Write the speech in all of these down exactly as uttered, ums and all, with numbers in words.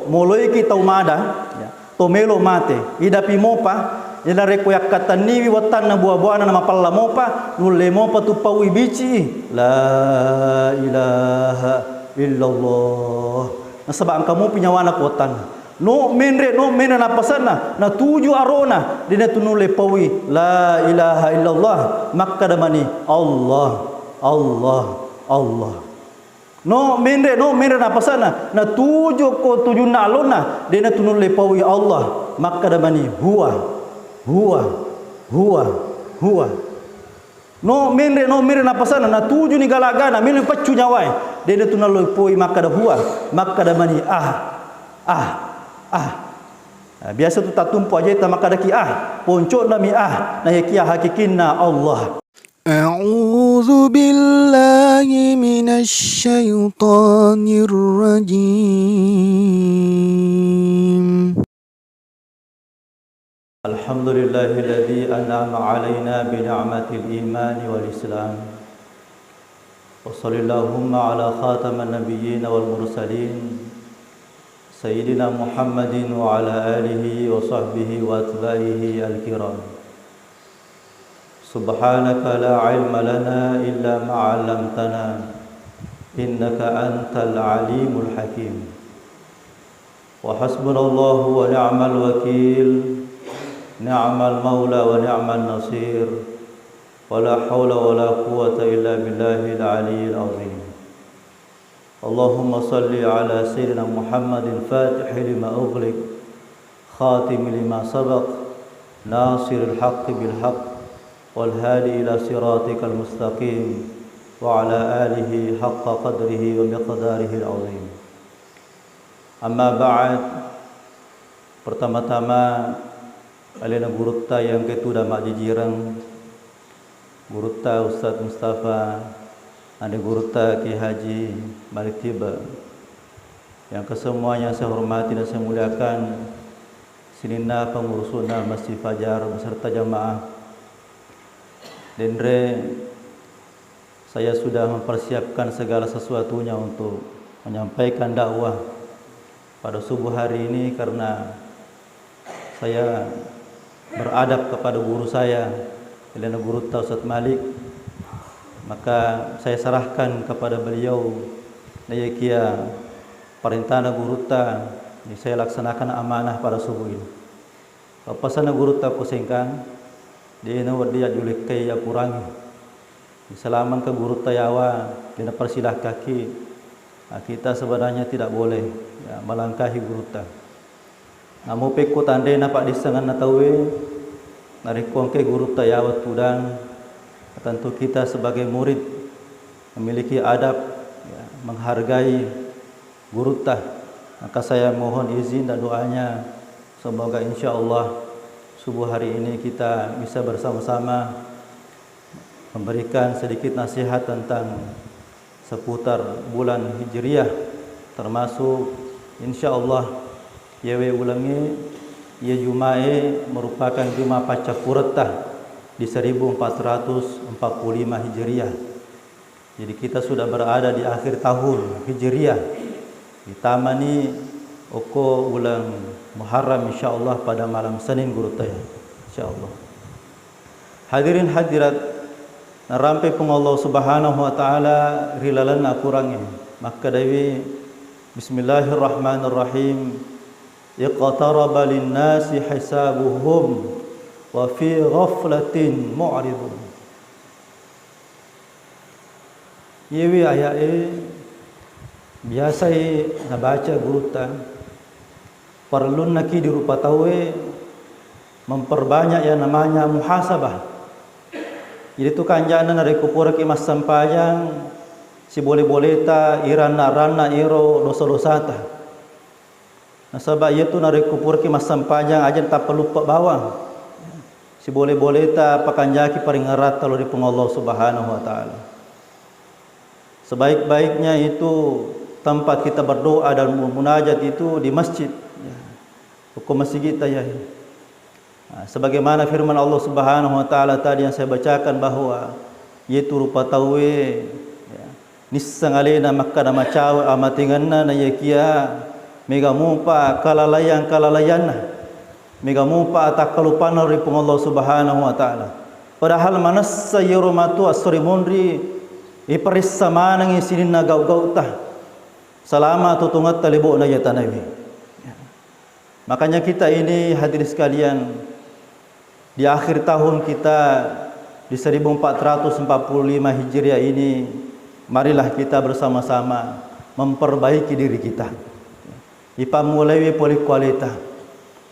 Moloiki tau mada, ya, to melo mate, idapi mopa, ina rekko yakkatenniwi wettanna bua-buana na mapella mopa, nulle mopa tu paui bicii, la ilaha illallah. Nasaba engka mopi nyawana ko wettanna. No menre, no menre napasanna, natuju arona, dena tu nulle paui, la ilaha illallah, makkada mani, Allah, Allah, Allah. No menre, no menre napasanna, natuju ko tujunna alonna, dena tu nulle paui Allah, makkada mani, huwa, huwa, huwa, huwa. No menre, no menre napasanna, natujuni galagana, melo paccu nyawae, dena tu nallo paui makkada huwa, makkada mani, ah, ah, ah. Nah, biasa tu tattumpu ajeta makkadaki, ah, poncokna mi, ah, nayakia hakikinna Allah. أعوذ بالله من الشيطان الرجيم. الحمد لله الذي أنعم علينا بنعمة الإيمان والإسلام. وصل اللهم على خاتم النبيين والمرسلين سيدنا محمد وعلى آله وصحبه وأتباعه الكرام. سبحانك لا علم لنا إلا ما علمتنا إنك أنت العليم الحكيم. وحسبنا الله ونعم الوكيل، نعم المولى ونعم النصير، ولا حول ولا قوة إلا بالله العلي العظيم. اللهم صل على سيدنا محمد الفاتح لما أغلق، خاتم لما سبق، ناصر الحق بالحق، والهادي إلى صراطك المستقيم، وعلى آله حق قدره ومقداره العظيم. أما بعد، pertama-tama, alena gurutta yang ketuda majjijireng, gurutta Ustadz Mustafa, ade gurutta Kiai Haji Malik Tiba, yang kesemuanya saya hormati dan saya muliakan, sininna pengurusuna Masjid Fajar beserta jamaah. Denre, saya sudah mempersiapkan segala sesuatunya untuk menyampaikan dakwah pada subuh hari ini karena saya beradab kepada guru saya, alena gurutta Ustadz Malik, maka saya serahkan kepada beliau, nayakia parentana gurutta, saya laksanakan amanah pada subuh ini. Pappasanna gurutta ko Sengkang, de' nawedding yajjulekkai yakurangi. Selama engka gurutta yawa, de' napersilakkaki, nah, kita sebenarnya tidak boleh, ya, melangkahi gurutta. Namo pekko tanrena paddissengenna tauwe, narekko engkai gurutta yawa tudang, tentu kita sebagai murid memiliki adab, ya, menghargai gurutta. Maka saya mohon izin dan doanya, semoga insya Allah subuh hari ini kita bisa bersama-sama memberikan sedikit nasihat tentang seputar bulan Hijriah, termasuk insya Allah iyewe ulengnge, iye Jumae merupakan Juma paccappuretta di seribu empat ratus empat puluh lima Hijriah. Jadi kita sudah berada di akhir tahun Hijriah. Ditamani okko uleng Muharram insyaallah pada malam Senin gurutta ya. Insyaallah. Hadirin hadirat, narampe Puang Allah Subhanahu wa taala ri lalenna Akorangnge. Makkedai, Bismillahirrahmanirrahim. Iqtaraba linnasi hisabuhum wa fi ghaflatin mu'ridun. Iyewe aya'e biasai nabaca gurutta, parellunnaki di rupa tauwe memperbanyak yang namanya muhasabah. Jadi tu kanjana narekko puraki massempajang, sibole-boleta iranna-ranna ero dosa-dosata. Nasaba iyatu narekko puraki massempajang aja tappa luppe bawang. Sibole-boleta pakanjaki paringeratta lao ri Puang Allah Subhanahu wa taala. Sebaik-baiknya itu tempat kita berdoa dan munajat itu di masjid. Ya. Okko masigitta ya. Nah, sebagaimana firman Allah Subhanahu wa taala tadi yang saya bacakan bahwa iyatu rupa tauwe, ya, nisseng alena makkada macawe amatengenna, naiyakia Mega mupa kalalaian-kalalaianna, mega mupa atakkalupanna ri Puang Allah Subhanahu wa Ta'ala. Padahal manessa iyaro matu esso ri munri iparessa manengngi sininna gau-gauta, salama totongetta lebo'na iya tanawe. Makanya kita ini, hadirin sekalian, di akhir tahun kita di seribu empat ratus empat puluh lima Hijriah ini, marilah kita bersama-sama memperbaiki diri kita. Ipammulaiwi pole ku aleta,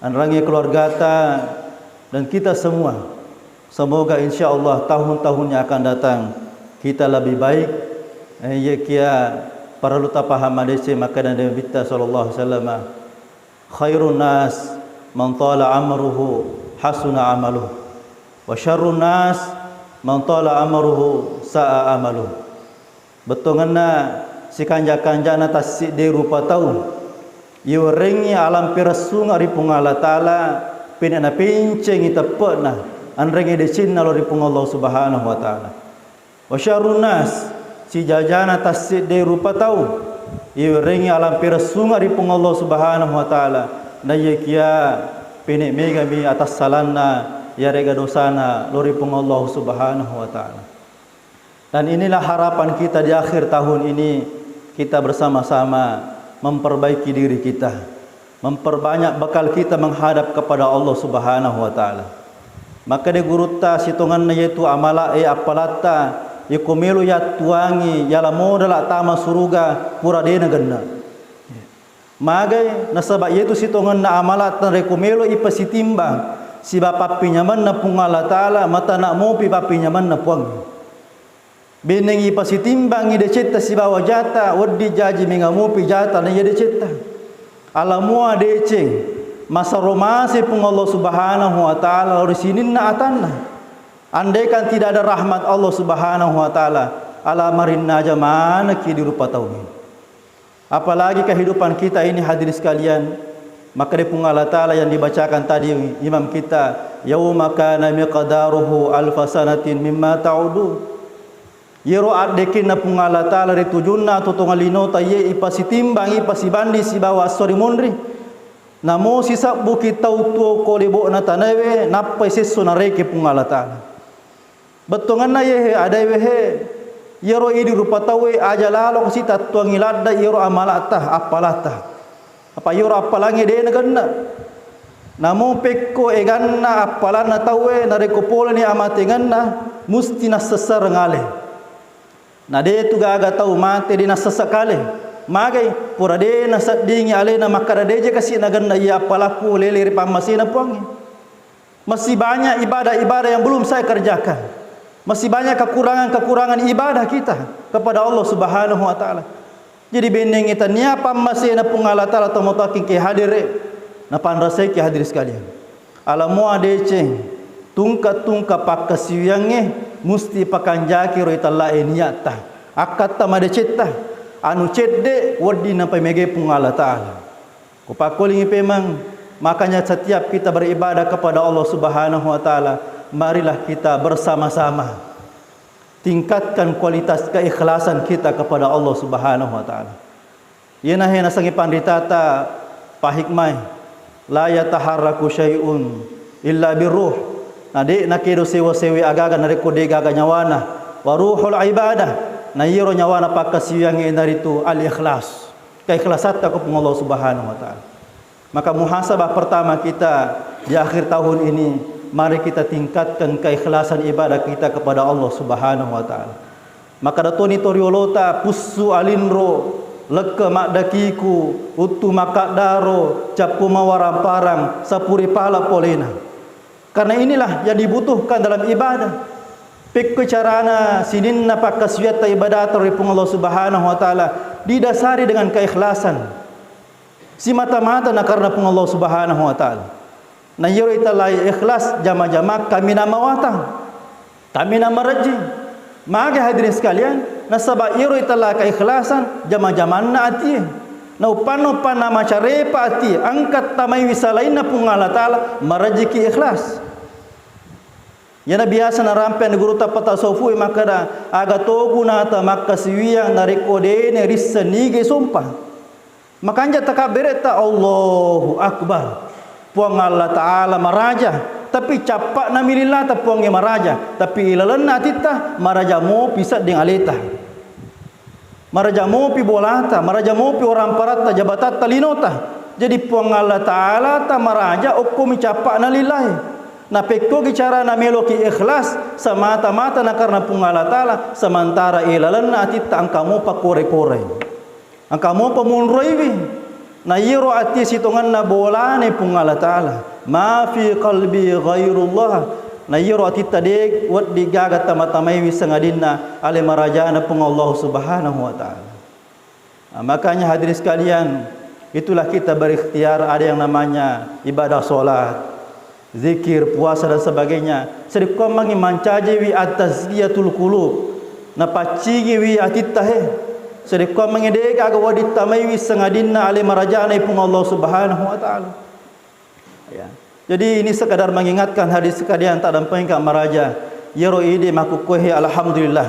anrangi keluargata, dan kita semua. Semoga insya Allah tahun-tahun yang akan datang kita lebih baik. Eh, iya kia parellu tapaham madeceng makkeda Nabitta sallallahu alaihi wasallam, "Khairun nas man tala amruhu hasuna amaluh, wa syarrun nas man tala amruhu sa'a amaluh." Bettuangenna, sikanja-kanjana tassiddi rupa tau iwerengngi alamperessungeng ri Puang Allah Ta'ala, pene napencengi teppe'na, anrengngi decenna lao ri Puang Allah Subhanahu wa Ta'ala. Wa syarrun nas, sijajana tassiddi rupa tau iwerengngi alamperessungeng ri Puang Allah Subhanahu wa Ta'ala, naiyakia pene megami atassalanna yarega dosana lao ri Puang Allah Subhanahu wa Ta'ala. Dan inilah harapan kita di akhir tahun ini, kita bersama-sama memperbaiki diri kita, memperbanyak bekal kita menghadap kepada Allah Subhanahu wa Ta'ala. Makkeda gurutta, sitongenna yaitu amala e appalatta, iko melo yattuangi yala modala tama suruga pura de nagenna. Magai? Nasaba iyatu sitongenna amalatta rekko melo ipasitimbang siba pappinyamenna Puang Allah Ta'ala, matana mopi pappinyamenna Puang. Benneng ipasitimbangngi decetta sibawa jata, wedding jaji menga mopi jata na iya decetta. Ala mua deceng, masaro mase Puang Allah Subhanahu wa Ta'ala lao ri sininna atanna. Andaikan tidak ada rahmat Allah Subhanahu wa Ta'ala, ala marinnaja manekki di rupa tauwe. Apalagi kehidupan kita ini, hadirin sekalian, maka di Puang Allah Ta'ala yang dibacakan tadi imam kita, "Yauma kana miqdaruhu alfa sanatin mimma ta'udun." Iyaro addekenna Puang Allah Ta'ala ri tujunna totongeng linota iye ipasitimbang, ipasibanding sibawa esso ri munri. Namo sisebbuki tau tuo ko lebo'na tanawe, nappai sesso nareke Puang Allah Ta'ala. Bettuangenna yehe, adaewe he, iyaro idi rupa tauwe aja lalo kasi tattuangi ladda iyaro amalata, appalata. Apa iyaro appalangnge de nagenna. Namo pekko eganna appalanna tauwe, narekko poleni amatengenna, musti nassessareng ale. Na de tu gaga tau mate de nassessa kale. Magai? Pura de naseddingi alena makkada, deje kasi nagenna iya appalakku lele ri pammasena Puangnge. Masih banyak ibadah-ibadah yang belum saya kerjakan. Masih banyak kekurangan-kekurangan ibadah kita kepada Allah Subhanahu wa Ta'ala. Jadi, bennengngi tania pammasena Puang Allah Ta'ala tomatoakkeng ke hadere, napanrasaiki, hadirin sekalian. Ala mua deceng, tungka-tungka pakkasiwiangnge musti pakanjaki ro itallae niatta, akkatta madecetta, anu cedde wedding napamegai Puang Allah Ta'ala. Kupakkulingi pemeng, makanya setiap kita beribadah kepada Allah Subhanahu wa Ta'ala, marilah kita bersama-sama tingkatkan kualitas keikhlasan kita kepada Allah Subhanahu wa Ta'ala. Iyena he nasengnge panritata pahikmai, "La yataharraku syai'un illa birruh." Na de nakedo sewa-sewe agaga narekko de gaga nyawana. Wa ruhul ibadah, na iyaro nyawana pakkasiwiangnge naritu al-ikhlas. Keikhlasatta ko Puang Allah Subhanahu wa Ta'ala. Maka muhasabah pertama kita di akhir tahun ini, mari kita tingkatkan keikhlasan ibadah kita kepada Allah Subhanahu wa Ta'ala. Maka datoni toriolota, pussu alinro, lekke maddakiku, uttu makaddaro, cappu mawaramparang, sapuri pala polena. Karena inilah yang dibutuhkan dalam ibadah. Pekko carana sininna pakkasiwiatta ibadatta ri Puang Allah Subhanahu wa Ta'ala didasari dengan keikhlasan. Simata-mata na karena Puang Allah Subhanahu wa Ta'ala. Na iyaro itallai ikhlas, jama-jama kaminang mawatang, kaminang marejjing. Mage hadirin sekalian, nasaba iyaro italla keikhlasan, jama-jamanna atie. Na uppanna-uppanna macarepa atie, engka tamaiwi salainna Puang Allah Ta'ala, marejjiki ikhlas. Iyana biasa narampe gurutta patasawufu makkeda, aga to gunata makkasiwiang narekko dene risseng niga sompa. Makanja takabberetta, Allahu Akbar. Puang Allah Ta'ala maraja, tapi cappa'na mi lillata Puangnge maraja, tapi ilalenna atitta maraja mopi sedding aleta. Maraja mopi bolata, maraja mopi oramparatta, jabatatta, linota. Jadi Puang Allah Ta'ala ta maraja okkomi cappa'na lillahi. Napekkogi carana meloki ikhlas semata-mata na karena Puang Allah Ta'ala, sementara ilalenna atitta engka mopa kore-kore. Engka mopa monroiwi. Na iyaro ati sitongenna bolane Puang Allah Ta'ala. Ma fi qalbi ghairullah. Na iyaro atitta de wedding gaga tama-tamaiwi sangadinna ale marajana Puang Allah Subhanahu wa Ta'ala. Nah, makanya hadirin sekalian, itulah kita berikhtiar ada yang namanya ibadah sholat, zikir, puasa dan sebagainya. Serekkuammengngi mancajiwi at-tazkiyatul qulub, napaccingiwi atitta he. Serekkuammengngi de gaga wedding tamaiwi sangadinna ale marajana Puang Allah Subhanahu wa Ta'ala. Ya. Jadi ini sekadar mengingatkan hadirin sekalian, taddampengka maraja. Iyaro idi makkukkuehe, alhamdulillah.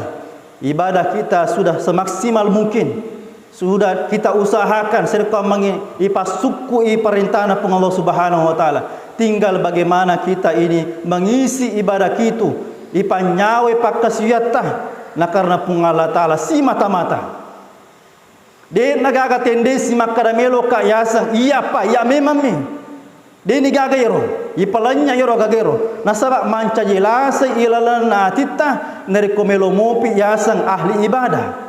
Ibadah kita sudah semaksimal mungkin. Sudah kita usahakan, serekkuammengngi ipassukku'i parentana Puang Allah Subhanahu wa Ta'ala. Tinggal bagaimana kita ini mengisi ibadah kitu, ipanynyawai pakkasiwiatta, na karena Puang Allah Ta'ala simata-mata. De'na gaga tendensi makkada meloka yaseng, iya pa, iya memang mi. De'ni gaga ero, ipalanya ero gaga ero. Nasaba mancaji lasai ilalenna atitta, narekko melo mopi yaseng ahli ibadah.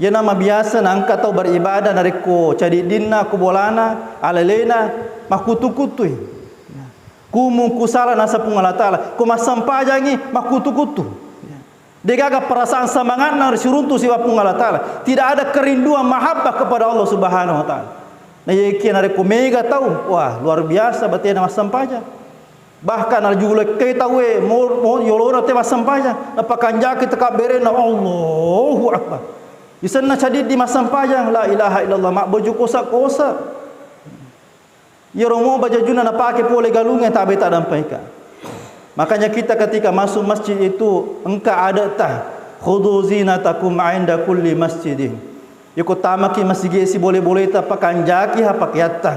Iyana mabiasa na engka tau beribadah narekko cadiddinna ko bolana, alelena, makkutu-kutui. Kumung kusala naseng Puang Allah Ta'ala, ko massempajangi, makkutu-kutu. Degaga perasaan semangatna siruntu siba Puang Allah Ta'ala. Tidak ada kerinduan mahabbah kepada Allah Subhanahu wa Ta'ala. Na iyakiya narekko mega tau, wah, luar biasa batena massempajang. Bahkan najulekkai tauwe, mo, mo, yolona te massempajang, napakanjaki takabberenna, Allahu Akbar. Isenna cadiddi massempajang, la ilaha illallah, mabboju kosa-kosa. Iyaro mo bajajunna napake pole galungnge tabe taddampengka. Makanya kita ketika masuk masjid itu engka adetta, "Khudzu zinatakum 'inda kulli masjidin." Iyako tamaki masigi sibole-boleta pakanjaki ha pakeatta.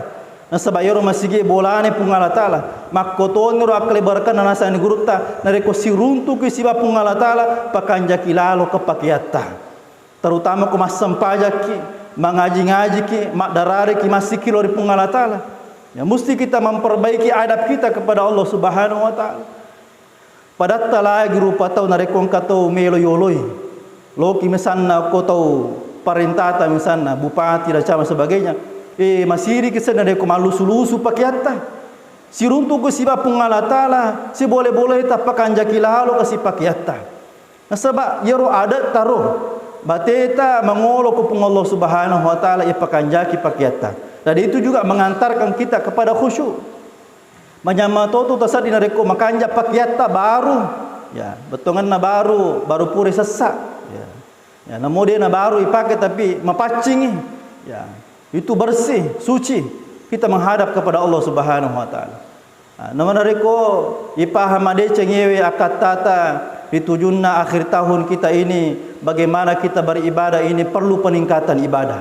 Nasaba iyaro masigi bolane Puang Allah Ta'ala. Makkotoniro akkalebarakkanna naseng gurutta, narekko siruntuki siba Puang Allah Ta'ala, pakanjaki lalo ke pakeatta. Terutama ko massempajakki, mangaji-ngajiki, maddarareki, massikki lao ri Puang Allah Ta'ala. Ya, mesti kita memperbaiki adab kita kepada Allah Subhanahu wa Ta'ala. Padatta lagi rupa tau narekko engka tau melo yoloi. Loki misalna ko tau parentata misalna, bupati dan sebagainya. Eh, masiriki senna narekko mallusu-lusu pakeatta. Siruntuku siba Puang Allah Ta'ala, sibole-boleta pakanjaki lalo kasi pakeatta. Nasaba iyaro adetta ro, bateta mangolo ko Puang Allah Subhanahu wa Ta'ala ipakanjaki pakeatta. Dan itu juga mengantarkan kita kepada khusyuk. Manyameng totu tasedding narekko makanja pakeatta baru, ya, bettuangenna baru, baru pura sessa. Ya. Ya, namo de na baru ipake tapi mapaccingi. Ya. Itu bersih, suci. Kita menghadap kepada Allah Subhanahu wa Ta'ala. Ah, namo narekko ipahang madeceng ewe akkattata ri tujunna akhir tahun kita ini, bagaimana kita beribadah ini perlu peningkatan ibadah.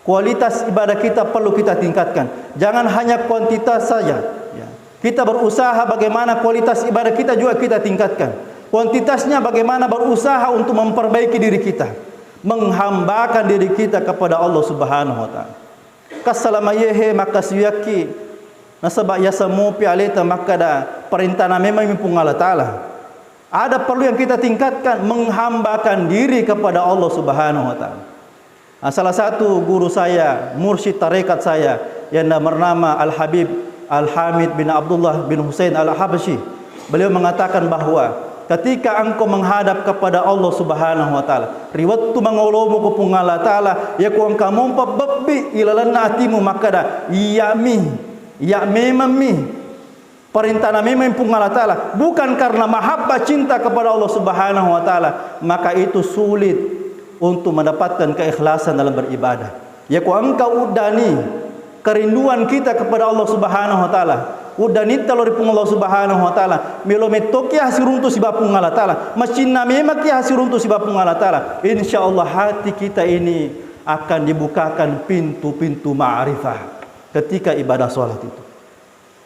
Kualitas ibadah kita perlu kita tingkatkan. Jangan hanya kuantitas saja. Ya. Kita berusaha bagaimana kualitas ibadah kita juga kita tingkatkan. Kuantitasnya bagaimana berusaha untuk memperbaiki diri kita. Menghambakan diri kita kepada Allah Subhanahu wa Ta'ala. Kassalama yehe makkasiwiakki, nasaba yaseng mopi aleta makkada parentana memang mi Puang Allah Ta'ala. Ada perlu yang kita tingkatkan, menghambakan diri kepada Allah Subhanahu wa Ta'ala. Nah, salah satu guru saya, mursyid tarekat saya, yang bernama Al-Habib Al-Hamid bin Abdullah bin Husain Al-Habsyi, beliau mengatakan bahwa ketika engkau menghadap kepada Allah Subhanahu wa Ta'ala, ri wettu mangolomu ko Puang Allah Ta'ala, yako engka mompa bebbi ilalenna atimu makkada, iya mi, iya memang mi. Parentana memang Puang Allah Ta'ala, bukan karena mahabbah cinta kepada Allah Subhanahu wa Ta'ala, maka itu sulit untuk mendapatkan keikhlasan dalam beribadah. Yako engka uddani kerinduan kita kepada Allah Subhanahu wa Ta'ala, uddanitta lao ri Puang Allah Subhanahu wa Ta'ala, melo mettoki hasiruntu siba Puang Allah Ta'ala, macinna memaki hasiruntu siba Puang Allah Ta'ala, insya Allah hati kita ini akan dibukakan pintu-pintu ma'rifah ketika ibadah sholat itu.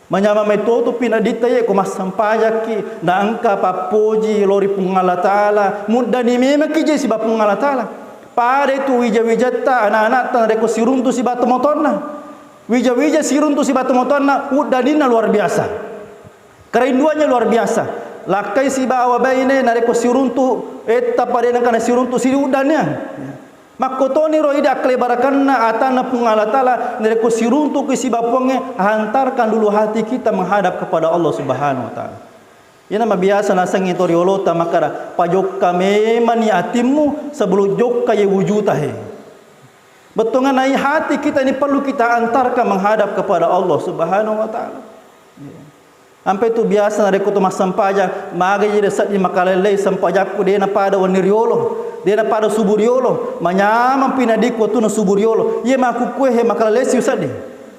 Manyameng metto tu pinaditta ye ko massempajakki, na engka pappoji lao ri Puang Allah Ta'ala, muddani memekki je siba Puang Allah Ta'ala. Pada itu wija-wijatta, anak-anakta narekko siruntu siba tomatoanna. Wija-wija siruntu siba tomatoanna, uddaninna luar biasa. Kerinduannya luar biasa. Lakkai sibawa baine narekko siruntu, etta padena kana siruntu siri uddania. Makkotoniro idi akkalebarakkanna atanna Puang Allah Ta'ala, narekko siruntuki siba Puangnge, hantarkan dulu hati kita menghadap kepada Allah Subhanahu wa Ta'ala. Iyana mabiasa nasengngi to riolota makkada, pajokka memani atimmu sebelum jokka ye wujuta he. Bettuanna nai hati kita ini perlu kita antarkan menghadap kepada Allah Subhanahu wa Ta'ala. Ampe tu biasa narekko to massempajang, magai je seddi makalellei sempajakku, dena pada wenni riolo, dena pada subuh riolo, manyameng pinadikku wettunna subuh riolo. Iye makkukkue he makalellei siu seddi.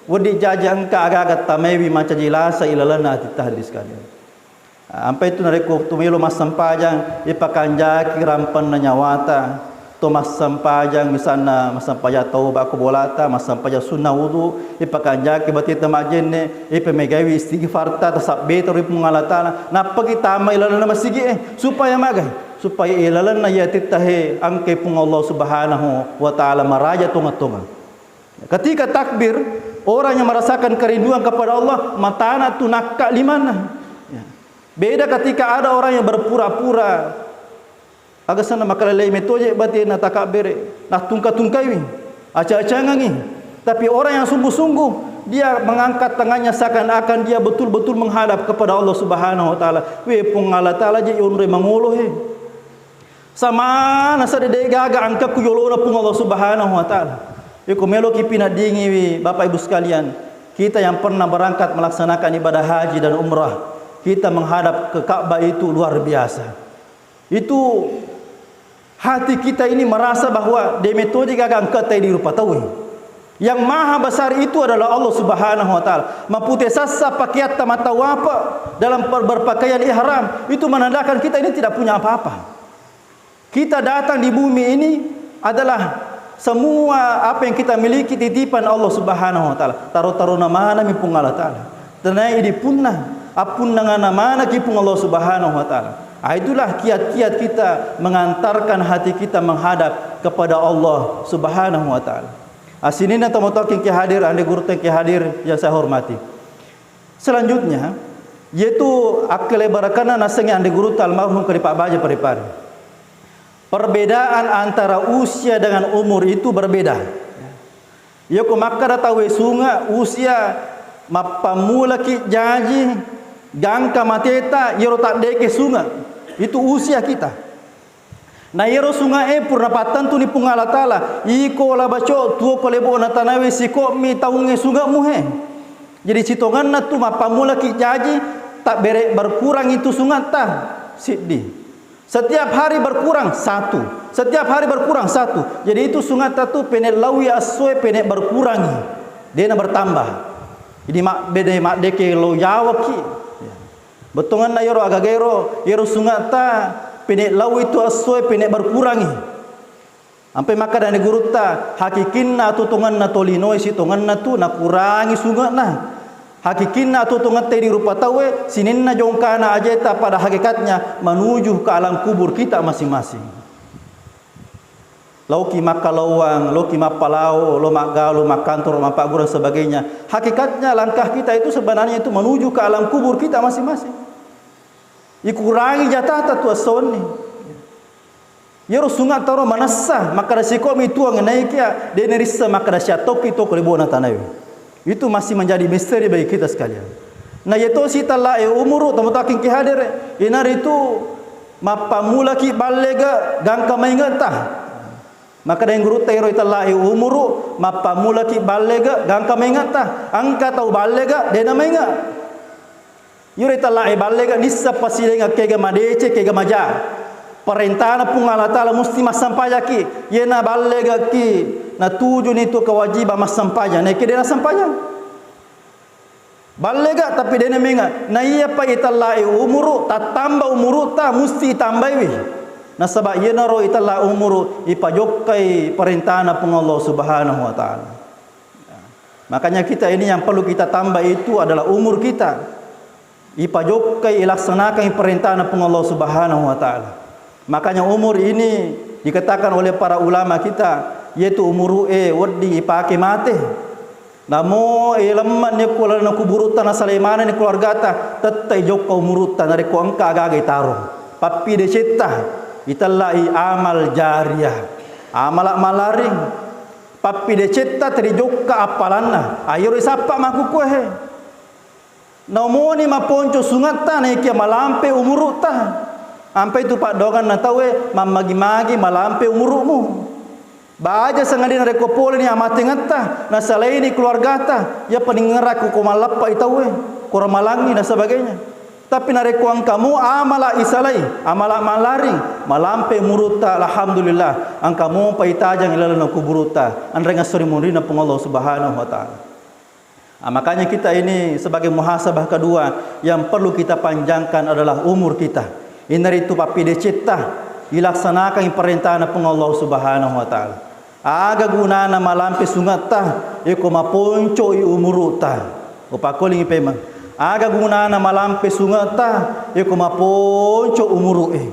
Wedding jaji engka aga-aga tamaiwi mancaji lasa ilalenna atitta hadirin sekalian. Ampe tu narekko to melo massempajang, ipakanjaki rampenna nyawata. To massempajang, misalna massempajang tauba ko bolata, massempajang sunnah wudu, ipakanjaki bateta majjenne, ipamegaiwi istighfarta, tasabbeta ri Puang Allah Ta'ala, nappaki tama ilalenna masigi e, supaya magai, supaya ilalenna iya titta he engkai Puang Allah Subhanahu wa Ta'ala maraja tonga-tonga. Ketika takbir, orang yang merasakan kerinduan kepada Allah, matana tu nakka limanna. Ya. Beda ketika ada orang yang berpura-pura. Aga senna makalelei metoje batena takabbere, nattungka-tungkaiwi, aca-acangangi. Tapi orang yang sungguh-sungguh, dia mengangkat tangannya seakan-akan dia betul-betul menghadap kepada Allah Subhanahu wa Ta'ala. We Puang Allah Ta'ala je yonre mangolo he. Samana sade de gaga angkakku yolona Puang Allah Subhanahu wa Ta'ala. Iko meloki pinaddingiwi Bapak Ibu sekalian, kita yang pernah berangkat melaksanakan ibadah haji dan umrah, kita menghadap ke Ka'bah itu luar biasa. Itu hati kita ini merasa bahwa de metoji gaga engka tai di rupa tauwe. Yang maha besar itu adalah Allah Subhanahu wa Ta'ala. Mapute sassa pakeatta matawapa dalam per-, berpakaian ihram, itu menandakan kita ini tidak punya apa-apa. Kita datang di bumi ini adalah semua apa yang kita miliki titipan Allah Subhanahu wa Ta'ala. Taro-tarona manami Puang Allah Ta'ala. Tenai idi punna, appunnangana manaki Puang Allah Subhanahu wa Ta'ala. Ah, itulah kiat-kiat kita mengantarkan hati kita menghadap kepada Allah Subhanahu wa Ta'ala. Asininna tomatoakkeng ki hadir, ande gurutta ki hadir yang saya hormati. Selanjutnya, yaitu akkalebarakanna nasengnge ande gurutta almarhum Kade Pak Baja Parepare. Perbedaan antara usia dengan umur itu berbeda. Iyako makkada tauwe sunge usia mappammulaki jaji gangka mateta, iyaro taddeke sunge, itu usia kita. Na iyaro sunge'e pura napattentuni Puang Allah Ta'ala, iko la baco tuo ko lebo'na tanawe siko'mi taungnge sunge'mu he. Jadi sitongenna tu mappammulaki jaji, tabbere berkurang itu sunge'ta siddi. Setiap hari berkurang satu, setiap hari berkurang satu. Jadi itu sunge'ta tu pene laui assoe pene berkurangi, dena bertambah. Jadi mak-, bede maddeke lo yawaki. Ya. Bettuanna iyaro agagaero, iyaro sunge'ta pene laui tu assoe pene berkurangi. Ampe makkadani gurutta, hakikinna atutongenna tolinoe sitongenna tu nakurangi sunge'na. Hakikinna atutongettai di rupa tauwe, sininna jongkana ajeta pada hakikatnya menuju ke alam kubur kita masing-masing. Laoki makkalauang, laoki mappalao, lo maggalu, makkantoro, mappaggurang sebagainya. Hakikatnya langkah kita itu sebenarnya itu menuju ke alam kubur kita masing-masing. Ikurangi jatata tu essowenni. Iyaro sunge'taro manessa, makkada siko'mi tuang naikia, de narissa makkada siattokki to ko lebona tanae. Itu masih menjadi misteri bagi kita sekalian. Na iyato sitella'e umuru, tomatoakkeng ki hadere, inaritu mappammulaki ballega gangka mainge'ta. Makkada gurutta ero itella'e umuru, mappammulaki ballega gangka mainge'ta. Engka tau ballega, de namainge'. Iyaro itella'e ballega nisseng pasilengeng kega madeceng, kega maja. Parentana Puang Allah Ta'ala musti massampajaki. Iyena ballegaki natujuni tu kewajiban massempajang. Naekia de nassempajang. Ballega tapi de namainge'. Na iyapa itella'e umuru, tattamba umuru'ta musti itambaiwi. Nasaba iyanaro itella umuru ipajokkai parentana Puang Allah Subhanahu wa Ta'ala. Makanya kita ini yang perlu kita tambah itu adalah umur kita. Ipajokkai, ilaksanakan parentana Puang Allah Subhanahu wa Ta'ala. Makanya umur ini dikatakan oleh para ulama kita, yaitu umuru e wedding ipake mate. Namo e lemme'ni ko lalenna kuburutta nasalai manenni keluargata, tette ijokka umurutta narekko engka agaga itaro. Pappidecetta, itellai amal jariyah, amala mallaring. Pappidecetta teri jokka appalanna. Ayero isappa makkukue he. Naumoni maponco sungetta naikia malampe umurutta. Ampai tu paddoanganna tauwe mammagi-magi malampe umuru'mu. Baja sangadinna rekko poleni amatengetta, nasalaini keluargata, iya paningerakku ko malleppai tauwe, ko ramalangi dan sebagainya. Tapi narekko engkamu amala isalai, amala mallaring, malampe umurutta, alhamdulillah, engkamu paitajang ilalenna kuburutta, anreng esso ri munrinna Puang Allah Subhanahu wa Ta'ala. Ah, makanya kita ini sebagai muhasabah kedua yang perlu kita panjangkan adalah umur kita. Inaritu pappidecetta, ilaksanakan parentana Puang Allah Subhanahu wa Ta'ala. Aga gunana malampe sungetta, iko maponco i umurutta. Upakkolingi pemeng. Aga gunana malampe sungetta, iko maponco umuru e.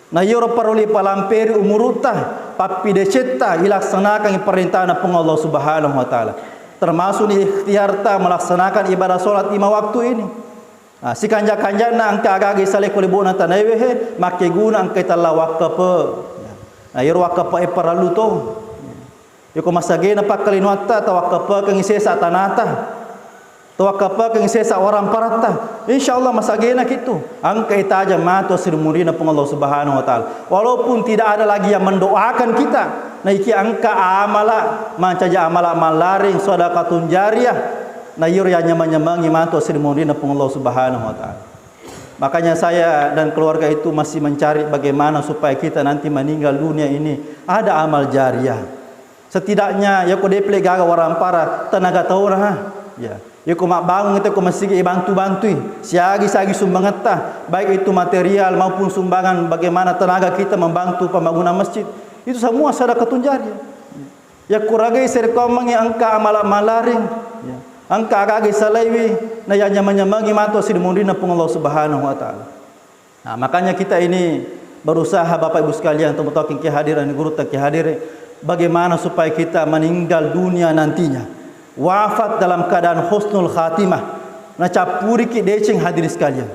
Na iyaro parellu ipalamperi umurutta, pappidecetta, ilaksanakan parentana Puang Allah Subhanahu wa Ta'ala. Termasuk ni ikhtiarta melaksanakan ibadah sholat lima waktu ini. Nah, sikanja-kanjana engka agaga isalai ko lebona tanaewe he, makkeguna engka itella wakkape. Nah, iyaro wakkape e parellu to. Iko masagena pakkalinoatta, tawakkapekengngi sesa tanata, tawakkapekengngi sesa waramparatta. Insya Allah masagena kitu. Engka itajang matu asri munrina Puang Allah Subhanahu wa Ta'ala. Walaupun tidak ada lagi yang mendoakan kita, naikia engka amala, mancaji amala mallaring, sadaqatun jariyah, na iyaro yanyameng-nyamengi matu asri munrina Puang Allah Subhanahu wa Ta'ala. Makanya saya dan keluarga itu masih mencari bagaimana supaya kita nanti meninggal dunia ini ada amal jariyah. Setidaknya, yako de'pa gaga warampara, tenaga taona, ha. Ya. Yako mabbangung te ko masigi, ibantu-bantui. Siagi-siagi sumbangetta, baik itu material maupun sumbangan bagaimana tenaga kita membantu pembangunan masjid. Itu semua sedekah jariyah. Yakko ragai serekkoammengi engka amala mallaring, ya. Engka agaga isalaiwi, na yanyameng-nyamengi matu asri munrina Puang Allah Subhanahu wa Ta'ala. Nah, makanya kita ini berusaha, Bapak Ibu sekalian, teman-teman ki hadir, guru ki hadir, bagaimana supaya kita meninggal dunia nantinya wafat dalam keadaan husnul khatimah. Nacappuriki deceng hadirin sekalian.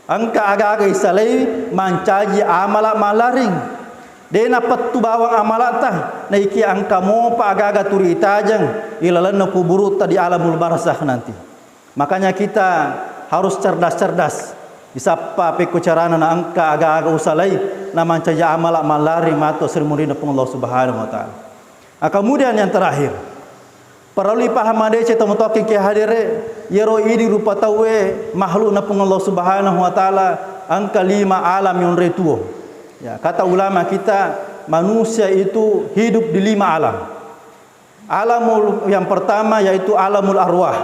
Engka agaga isalai mancaji amala mallaring. De napettu bawang amalata, naikia engka mopa agaga turi itajeng ilalenna kuburutta di alamul barzakh nanti. Makanya kita harus cerdas-cerdas. Isappa pekko carana na engka aga-aga usalai na mancaji amala mallari matu asri munrina Puang Allah Subhanahu wa Ta'ala. Nah, kemudian yang terakhir, parellu ipaham madeceng tomatoakki ke hadere, yero idi rupa tauwe makhlukna Puang Allah Subhanahu wa Ta'ala engka lima alam yonre tuo. Ya, kata ulama kita, manusia itu hidup di lima alam. Alamul yang pertama yaitu alamul arwah.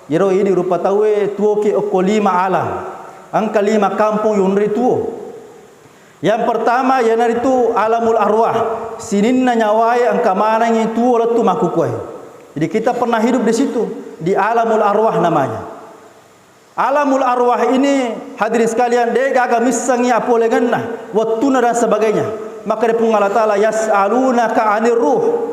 Yero idi rupa tauwe tuoki okko lima alam. Engka lima kampong yonri tuo. Yang pertama yanaritu alamul arwah. Sininna nyawae engka manengi tuo lettu makkukue. Jadi kita pernah hidup di situ, di alamul arwah namanya. Alamul arwah ini, hadirin sekalian, de gaga missengi apolengenna, wettuna dan sebagainya. Maka ri Puang Allah Ta'ala, "Yas'alunaka 'anir ruh."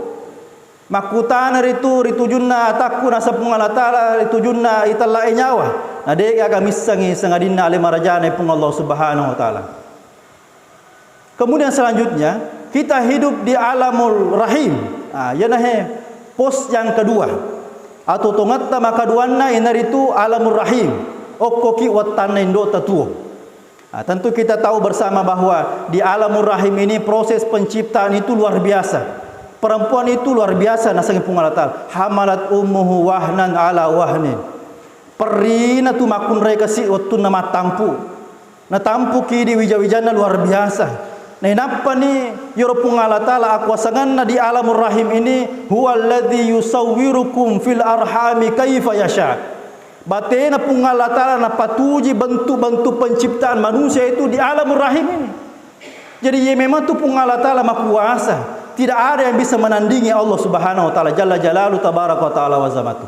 Makkutana ritu, ritujunna atakku, naseng Puang Allah Ta'ala, ritujunna itella'e nyawa. Na de gaga missengi sangadinna ale marajana Puang Allah Subhanahu wa Ta'ala. Kemudian selanjutnya, kita hidup di alamul rahim. Ah, iyanahe pos yang kedua. Atau tongetta makaduanna inaritu alamul rahim. Okkoki wattanna indo'ta tuo. Ah, tentu kita tahu bersama bahwa di alamul rahim ini proses penciptaan itu luar biasa. Perempuan itu luar biasa nasengi Puang Allah Ta'ala. Hamalat ummuhu wahnan ala wahnin. Perrina tu makkunrai kasi wettunna mattampu. Natampuki di wija-wijanna luar biasa. Nainappani yoro Puang Allah Ta'ala akuasanganna di alamur rahim ini, "Huwallazi yusawwirukum fil arhami kaifa yasha." Batena Puang Allah Ta'ala napatuji bentuk-bentuk penciptaan manusia itu di alamur rahim ini. Jadi, iye memang tu Puang Allah Ta'ala makuasa. Tidak ada yang bisa menandingi Allah Subhanahu wa Ta'ala Jalla Jalalu Tabaraka wa Ta'ala wa Azamatu.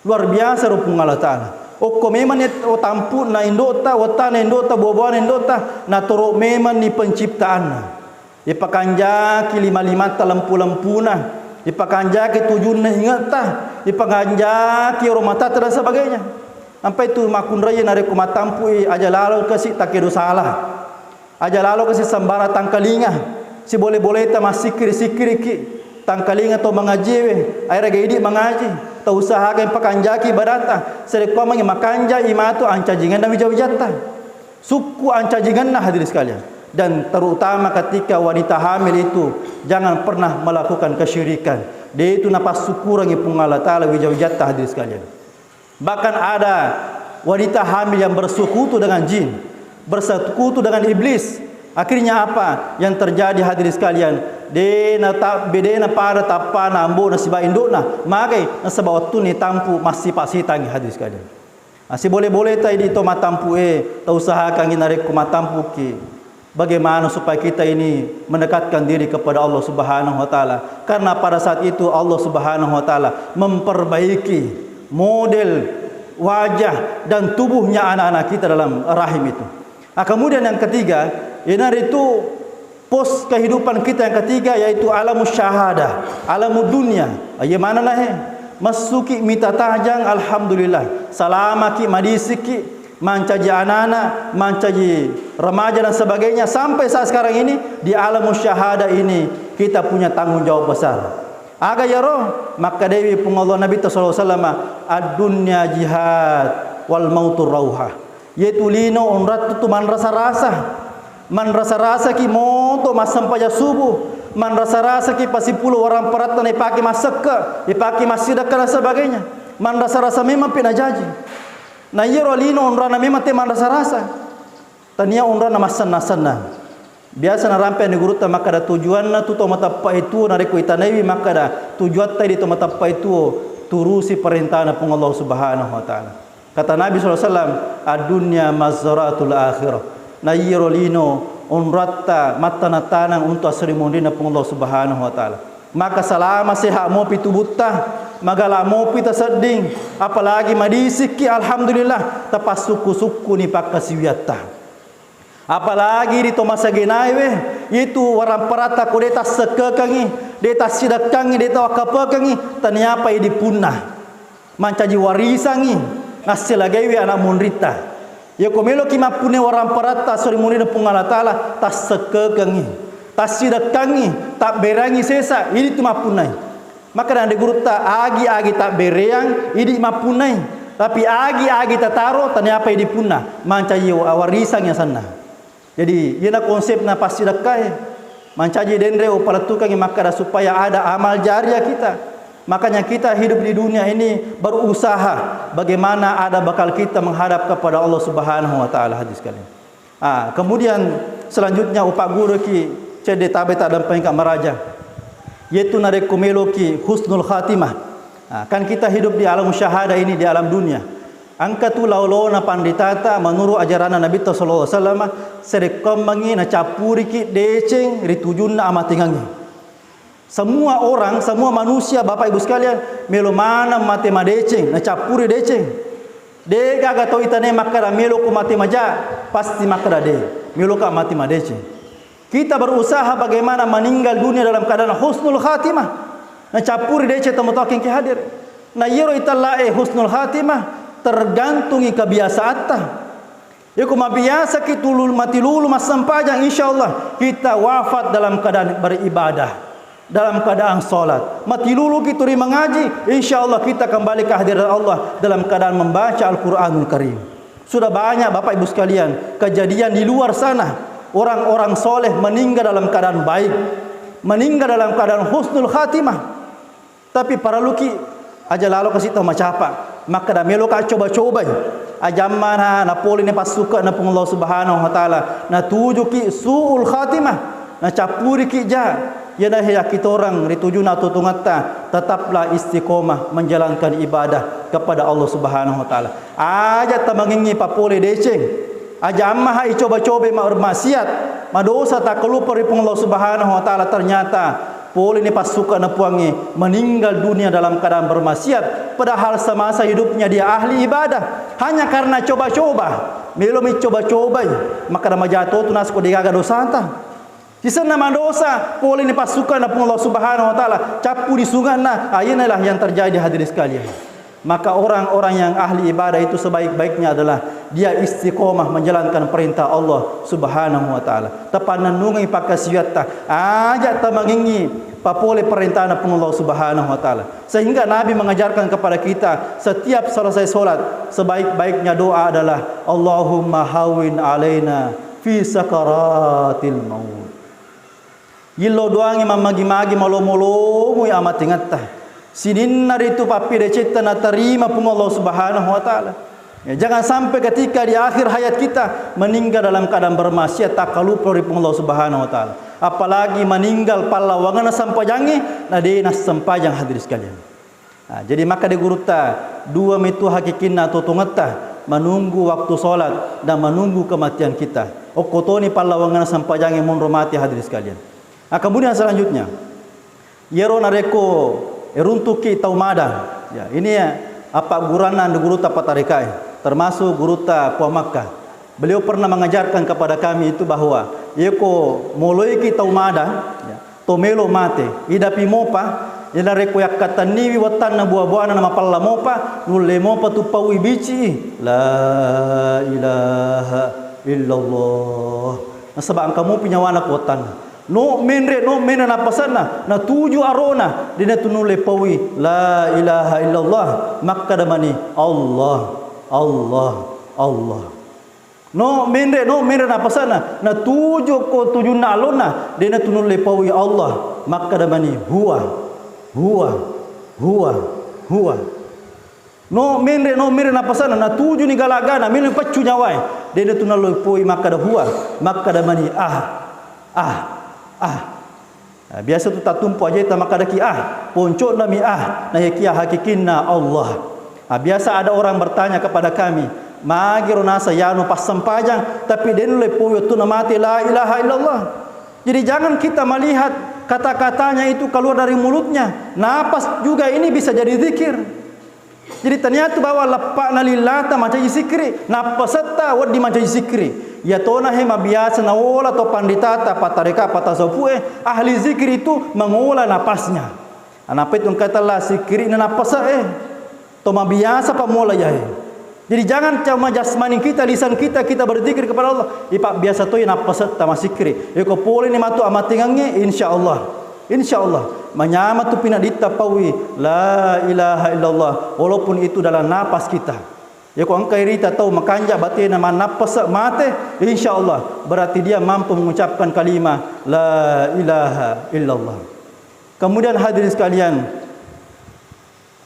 Luar biasa ro Puang Allah Ta'ala. Okko memang ni o tampu'na indo'ta, wattana indo'ta, buah-buahna indo'ta, natoro memang ni penciptaanna. Ipakanjaki lima-limatta, lempu-lempuna, ipakanjaki tujunna inge'ta, ipakanjaki ro matatta dan sebagainya. Ampai tu makkunraie narekko mattampu'i aja lalo kasi takkedo salah. Aja lalo kasi sembara tangkalinga. Sibole-boleta massikkiri-sikkiriki. Tangkalinga to mangajiwe, aeraga idi mangaji. Tau usahakan pakanjaki ibadatta. Sarekkuammengngi makanja imatu ancajingenna wija-wijatta. Sukku ancajingenna, hadirin sekalian. Dan terutama ketika wanita hamil itu, jangan pernah melakukan kesyirikan. De itu napassukkurangi Puang Allah Ta'ala wija-wijatta, hadirin sekalian. Bahkan ada wanita hamil yang bersekutu dengan jin, bersekutu dengan iblis. Akhirnya apa yang terjadi, hadirin sekalian? De nata-, de napada tappana ambo'na siba indo'na. Magai? Nasaba wettunni tampu massipa setangngi, hadirin sekalian. Nah, sibole-boleta idi to mattampu'e, tausahakangngi narekko mattampuki. Bagaimana supaya kita ini mendekatkan diri kepada Allah Subhanahu wa Ta'ala? Karena pada saat itu Allah Subhanahu wa Ta'ala memperbaiki model wajah dan tubuhnya anak-anak kita dalam rahim itu. Nah, kemudian yang ketiga, iyanaritu pos kehidupan kita yang ketiga, yaitu alamu syahada, alamu dunia. Iya mana nahe? Massuki mita tajang, alhamdulillah. Salamaki, madisiki, mancaji anak-anak, mancaji remaja dan sebagainya, sampai saat sekarang ini di alamu syahada ini kita punya tanggung jawab besar. Aga yaro? Makkedai Puang Allah Nabi sallallahu alaihi wasallam, "Ad-dunya jihad wal mautu rauhah." Yaitu lino onrattu tu manrasa-rasa. Manrasa-rasaki moto massempajang subuh, manrasa-rasaki pasipulo warang paratta naipake massekke, ipake massidekka dan sebagainya. Manrasa-rasa memang pi najaji. Na iyaro lino onrana memang te manrasa-rasa. Tania onrana massenna-senna. Biasa narampe ni gurutta makkada, tujuanna tu to mateppe'e tuo narekko itanaiwi makkada, tujuatta idi to mateppe'e tuo, turusi parentana Puang Allah Subhanahu wa Ta'ala. Kata Nabi sallallahu alaihi wasallam, "Ad-dunya mazra'atul akhirah." Na iyaro lino onratta mattana-tanang untuk asri monrinna Puang Allah Subhanahu wa Ta'ala. Maka salama sehat mopi tubutta, magala mopi tasedding, apalagi madisikki, alhamdulillah, tapassukku-sukkuni pakkasiwiatta. Apalagi ri to masagenaewe, itu waramparatta ko de tassekkekengngi, de tassidekkangngi, de tawakkapekengngi, taniapai dipunna. Mancaji warisangngi, nasselagaiwi ana monritta. Yako meloki mappunne waramparatta sori monrina Puang Allah Ta'ala, tassekkekengngi, tassidekkangngi, tabberangngi sesa, idi tu mappunnai. Maka nande gurutta, agi-agi tabbereang, idi mappunnai. Tapi agi-agi tataro, taniapai dipunna, mancaji wa-, warisangngi asenna. Jadi, iyana konsepna passidekkae. Mancaji denre upalettukangngi makkada supaya ada amal jariah kita. Makanya kita hidup di dunia ini berusaha bagaimana ada bekal kita menghadap kepada Allah Subhanahu wa Ta'ala, hadis kalian. Ah, kemudian selanjutnya upagguruki cedde tabe taddampengka maraja. Yaitu narekko meloki husnul khatimah. Ah, kan kita hidup di alam syahadah ini, di alam dunia. Engka tu laolona panritata menurut ajaranna Nabitta sallallahu alaihi wasallam, sarekkuammengngi nacappuriki deceng ri tujunna amatengengnge. Semua orang, semua manusia, Bapak Ibu sekalian, melo maneng mate madeceng, nacappuri deceng. De gaga tau itane makkada, "Meloko mate maja," pasti makkada, "De, meloka mate madeceng." Kita berusaha bagaimana meninggal dunia dalam keadaan husnul khatimah. Nacappuri deceng tomatoa engkae hadir. Na iyaro itellae husnul khatimah tergantungi kebiasaatta. Iko mabiasaki tulul, matilulu massempajang, insya Allah kita wafat dalam keadaan beribadah, dalam keadaan sholat. Matiluluki turi mengaji, insya Allah kita kembali ke hadirat Allah dalam keadaan membaca Al-Quranul Karim. Sudah banyak, Bapak Ibu sekalian, kejadian di luar sana, orang-orang soleh meninggal dalam keadaan baik, meninggal dalam keadaan husnul khatimah. Tapi parelluki aja lalo kasi tau macapa. Makkada meloka coba-cobai. Ajammana napoleni passukkana Puang Allah Subhanahu wa Ta'ala. Natujuki su'ul khatimah. Nacappuriki ja. Iyana he yakkitorang ri tujunna atuo-tuongetta, tetaplah istiqomah menjalankan ibadah kepada Allah Subhanahu wa Ta'ala. Aja tamangengngi papole deceng. Aja ammaha icoba-cobai ma-, bermaksiat, madosa, takkalupa ri Puang Allah Subhanahu wa Ta'ala, ternyata pole ni passukkana Puangnge, meninggal dunia dalam keadaan bermaksiat, padahal semasa hidupnya dia ahli ibadah. Hanya karena coba-coba, melomi coba-cobai, makkada majato tu nasko degaga dosata. Sisenna madosa, pole ni passukkana Puang Allah Subhanahu wa Ta'ala, cappu ni sunganna, ah, iyanalah yang terjadi, hadirin sekalian. Maka orang-orang yang ahli ibadah itu sebaik-baiknya adalah dia istiqomah menjalankan perintah Allah Subhanahu wa Ta'ala. Tapannennungengngi pakkasiwiatta, aja tamangengngi papole perintahna Puang Allah Subhanahu wa Ta'ala. Sehingga Nabi mengajarkan kepada kita, setiap selesai sholat, sebaik-baiknya doa adalah, "Allahumma hawwin alaina fi sakaratil maut." Yillo doangnge mammagi-magi, malomo-lomoi amatengetta. Sininna ritu pappedecetta natarima Puang Allah Subhanahu wa Ta'ala. Ya, jangan sampai ketika di akhir hayat kita meninggal dalam keadaan bermaksiat, takkalupa ri Puang Allah Subhanahu wa Ta'ala. Apalagi meninggal pallawangenna sempajangnge, na de nassempajang, hadirin sekalian. Nah, jadi makkeda gurutta, dua metu hakikinna totongetta, menunggu waktu sholat dan menunggu kematian kita. Okko toni pallawangenna sempajangnge monro mate, hadirin sekalian. Nah, kemudian selanjutnya, iyaro narekko runtukki tau mada, ya, ini ya, appagguranna anre gurutta patarekae, termasuk gurutta Puang Makkah. Beliau pernah mengajarkan kepada kami itu bahwa, yeko moloiki tau mada, ya, to melo mate, idapi mopa, iyana rekko yakkattanniwi wettanna buwa-buwana namapalla mopa, nulle mopa tu paui bicii, "La ilaha illallah." Nasaba engka mopi nyawana ko wettanna. No menre, no menre nappasenna, natuju arona, dena tu nulle paui, "La ilaha illallah." Makkada mani, "Allah, Allah, Allah." No menre, no menre nappasenna, natuju ko tujunna alonna, dena tu nulle paui Allah, makkada mani, "Huwa, huwa, huwa, huwa." No menre, no menre nappasenna, natujuni galagana, melo paccu nyawae, dena tu nulle paui makkada, "Huwa," makkada mani, "Ah, ah, ah." Ah, biasa tu tattumpu ajeta makkadaki, "Ah," ponco'nami, "Ah," nayakia hakikinna Allah. Ah, biasa ada orang bertanya kepada kami, "Magiro nasa yanu passempajang, tapi de nulle poi wettunna mate la ilaha illallah." Jadi jangan kita melihat kata-katanya itu keluar dari mulutnya. Napas juga ini bisa jadi zikir. Jadi taniatu bahwa leppa'na lillata mancaji sikkiri, nappasetta wedding mancaji sikkiri. Iyatona he mabiasa naola to panditata, patareka, patasawufu'e, ahli zikir itu mengola napasnya. Anappa itu engka tella sikkiri'na nappase'e. To mabiasa pammola iyae. Jadi jangan cuma jasmani kita, lisan kita, kita berzikir kepada Allah. Ipabbiasa toi nappasetta masikkiri. Yeko pole ni matu amatengangnge, insya Allah. Insya Allah, manyameng tu pinaditta paui, la ilaha illallah, walaupun itu dalam napas kita. Yako engka irita tau makanja batena mannappasa mate, insya Allah, berarti dia mampu mengucapkan kalimat la ilaha illallah. Kemudian hadirin sekalian,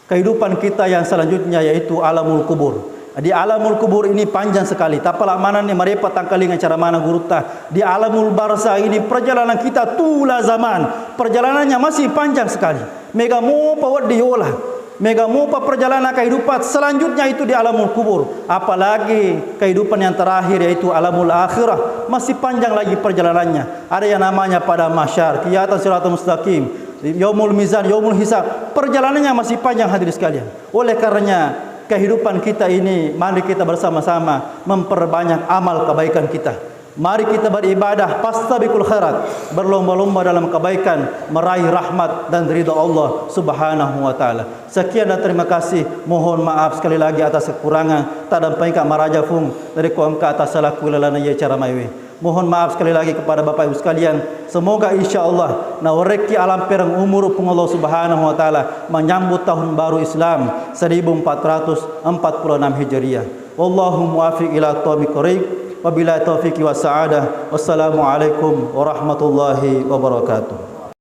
kehidupan kita yang selanjutnya yaitu alamul kubur. Di alamul kubur ini panjang sekali. Tapala manenni marepa tangkalinga cara mana gurutta. Di alamul barzah ini perjalanan kita tula zaman. Perjalanannya masih panjang sekali. Mega mopa weddi yola. Mega mopa perjalanan kehidupan selanjutnya itu di alamul kubur. Apalagi kehidupan yang terakhir yaitu alamul akhirah. Masih panjang lagi perjalanannya. Ada yang namanya padang mahsyar, kiatan siratal mustaqim, yaumul mizan, yaumul hisab. Perjalanannya masih panjang, hadirin sekalian. Oleh karenanya, kehidupan kita ini, mari kita bersama-sama memperbanyak amal kebaikan kita. Mari kita beribadah, fastabiqul khairat, berlomba-lomba dalam kebaikan, meraih rahmat dan ridha Allah Subhanahu wa Ta'ala. Sekian dan terima kasih. Mohon maaf sekali lagi atas kekurangan. Tadampengka maraja fung dari kuangka atas salaku lalana ye cara maiwe. Mohon maaf sekali lagi kepada Bapak Ibu sekalian. Semoga insya Allah nawerekki alampereng umur Puang Allah Subhanahu wa Ta'ala menyambut tahun baru Islam seribu empat ratus empat puluh enam Hijriah. Wallahu muwaffiq ila aqwamit thariq. Wabillahi taufiq wa sa'adah. Wassalamualaikum warahmatullahi wabarakatuh.